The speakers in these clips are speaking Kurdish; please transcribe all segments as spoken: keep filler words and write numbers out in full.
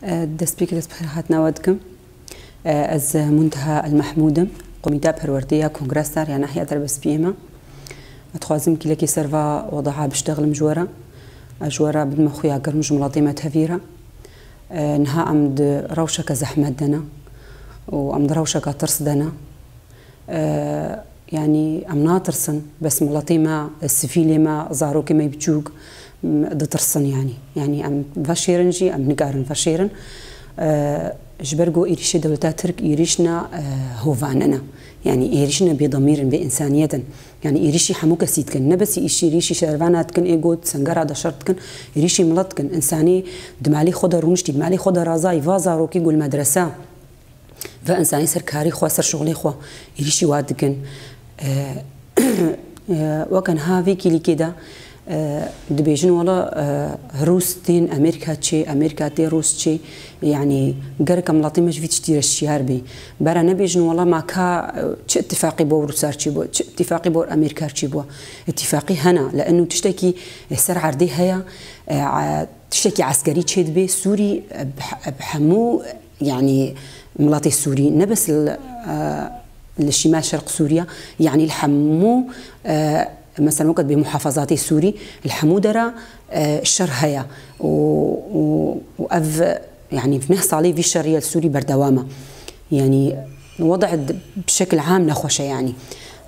Destpêkê dest bi xêrhatina we dikim. Ez Munteha El Mehmûd im, Komîteya Perwerdeya Kongra Star ya Nahya Derbespiyê me. Ez dixwazim kîlekê ser va wedaha biştexlim ji we re. Ez ji we re bidime xuya germ ji miletê me tevî re. Niha em di rewşeke zehmet de ne û em di rewşeke tirs de ne. Yanî em natirsin, bes miletê me, sivîlê me, zarokê me biçûk, m-, ditirsin yanî. Yanî em veşêrin jî, em nikarin veşêrin. E, ji ber ku êrîşê dewleta Tirk êrîş ne, e, hovane ne. Yanî êrîş ne bêdemîr in, bê însaniyet in. Yanî êrîşî hemû kesî dikin. Ne besî îşî, êrîşî şervana dikin, ê got sengera de şer dikin. Êrîşî milet dikin. Însanî di malê xwe de rûniştî, di malê xwe de razayî, va zarokî ku li medrese, va însanî ser karî xwe, ser şixulê xwe êrîşî wa dikin. E, e, weke niha vê kîlîkê de, e, dibêjin wela, e, Rûs tên Amerîka çê, Amerîka tê Rûs çê. Yanî gerek em miletê me ji vî tiştî re şiyar bê. Bera nebêjin wela ma ka, e, çi îtîfaqî bo Rûsar çê bû, çi îtîfaqî bo Amerîkar çê bû. Îtîfaqî hene, li eno tiştekî, e, ser erdê heye, e, a-, tiştekî eskerî çêdibe, Sûrî, e, bi he-, bi hemû, yanî miletê Sûrî, ne bes li, e, li Şîmal Şerq Sûriya, yanî li hemû, e, mesela weke dibê muhafazatê Sûrî, li hemû dera, e, şer heye û, û, û ev, yanî neh salê vî şerî ya li Sûrî berdewam e. Yanî weda di, bi şekil am nexweş e yanî.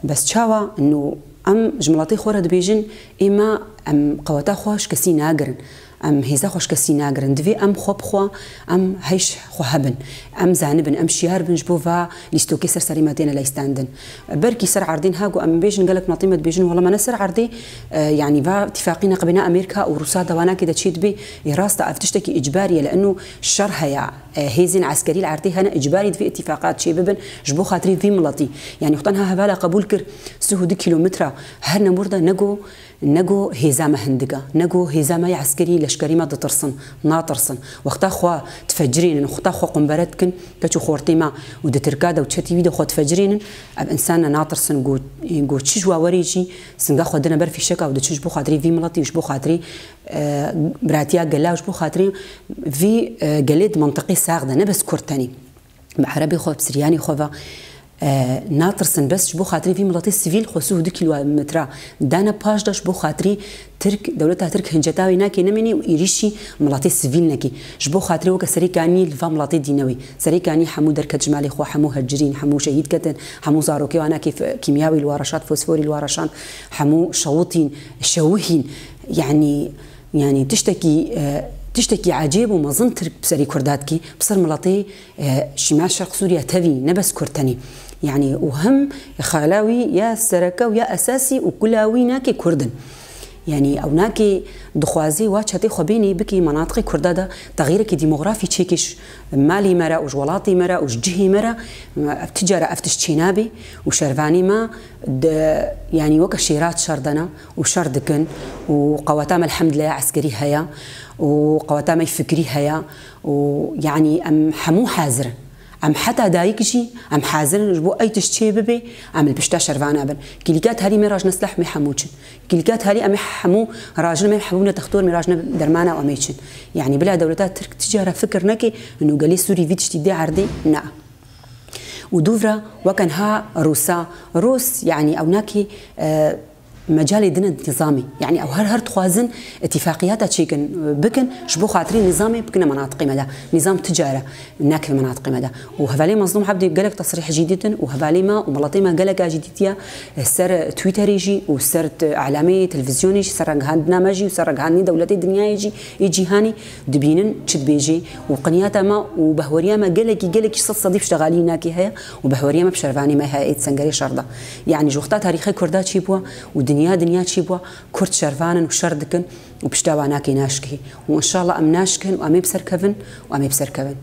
Bes çawa? Ino em ji miletê xwe re dibêjin, ê me, em qeweta xwe ji kesî nagirin. Em hêza xwe ji kesî nagirin. Divê em xwe bi xwe, em heyş xwe hebin. Em zanibin, em şiyar bin ji bo va lîstokê ser serê me têne leystandin. Belkî ser erdê niha ku em bêjin gelek miletê me dibêjin, wela me ne ser erdê, e, yanî va îtîfaqî neqibêna Amerîka û Rûsa dewanakê de çê dibe, ê rast e, ev tiştekî îcbarî ye, li eno şer heye, e, hêzên eskerî li erdê hene, îcbarî divê îtîfaqat çê bibin ji bo xatirê vî miletî. Yanî wexta niha hevala qebûl kir, sih û du kîlometre her nemûr de nego, Nego hêza me hindik e, nego hêza me ya eskerî leşkerî me ditirsin, natirsin. Wexta xwe difecirînin, wexta xwe qumbere dikin, keç û xortê me û di tirka de û çetî wî de xwe difecirînin, ev însan ne natirsin, go, go çi ji wa werê jî, singa xwe dine ber fîşeka û diçin ji bo xatirî vî miletî û ji bo xatirî, e, biratiya gela û ji bo xatirî vî, e, gelê di mintiqê sax de, ne bes Kurd tenê. Bi erebê xwe, bi siryanê xwe ve, e, natirsin, bes ji bo xatirê vî miletê sivîl xwe sih û du kîlometre dane paş de ji bo xatirî Tirk, dewleta Tirk hinceta wê nake nemênî û êrîşî miletê sivîl nekî. Ji bo xatirê weke serê kanî li va miletê dîne wê. Serê kanî hemû derket ji malê xwe, hemû hecirîn, hemû şehîd ketin, hemû zarokê wana kê f-, kîmyawî li wa reşand, fosforî li wa reşand, hemû şewitîn, şewihîn. Yanî, yanî tiştekî, e, tiştekî ecêb û mezin Tirk bi serê Kurda dikî, bi ser miletê E, Şîmal Şerq Sûriye tevî, ne bes Kurd tenê. Yanî û him xala wî ya sereke û ya esasî û kula wî nake Kurd in. Yanî ew nake dixwazê wa çetê xwe bênê bikê menatiqê Kurda de texyîrekî demografî çêkê ji malê me re û ji welatê me re û ji cihê me re, ev ti cara ev tişt çênabe û şervanê me di, yanî weke şêra şer de ne û şer dikin û qeweta me elhemdulillah eskerî heye û qeweta me fikrî heye. û yanî em hemû hazir in. Em heta dayik jî em hazir in ji bo ey tişt çê bibe, em li pişta şervana bin. Kîlîka tarî me rajne silah me hemû çin. Kîlîka tarî em ê hemû rajin me hemû ne textor me rajne dermana em ê çin. Yanî bila dewleta Tirk ti cara fikir neke, û gelê Sûrî vî tiştî dê erdê, na. Û dûvra weke niha Rûsa, Rûs, yanî ew nakî, e, mecalê dine nizamê. Yanî ew her, her dixwazin îtîfaqiyata çêkin, bikin, ji bo xatirê nizamê bikine menatiqê me de. Nizam ti cara nakeve menatiqê me de. Û hevalê Mazlûm Hebdî gelek tesrîh jî dîtin û hevalê me û miletê me gelek a jî dîtiye, e, ser Twitterê jî û ser t-, elamê televîzyonê jî, ser ragihandina me jî û ser ragihandinê dewletê dinyayê jî ê cîhanê dibînin çi dibêjê û qiniyata me û behweriya me gelekî, gelekî sed sedî piştegalî nakê heye û behweriya me bi şervanê me heye ê di sengerê şer de. Yanî ji wexta tarîxê Kurda çêbûye û dinya, dinya çêbûye, Kurd şervan in û şer dikin û pişta wa nakê naşkihê. Û înşallah em naşkihin û em ê bi ser kevin û em ê bi ser kevin.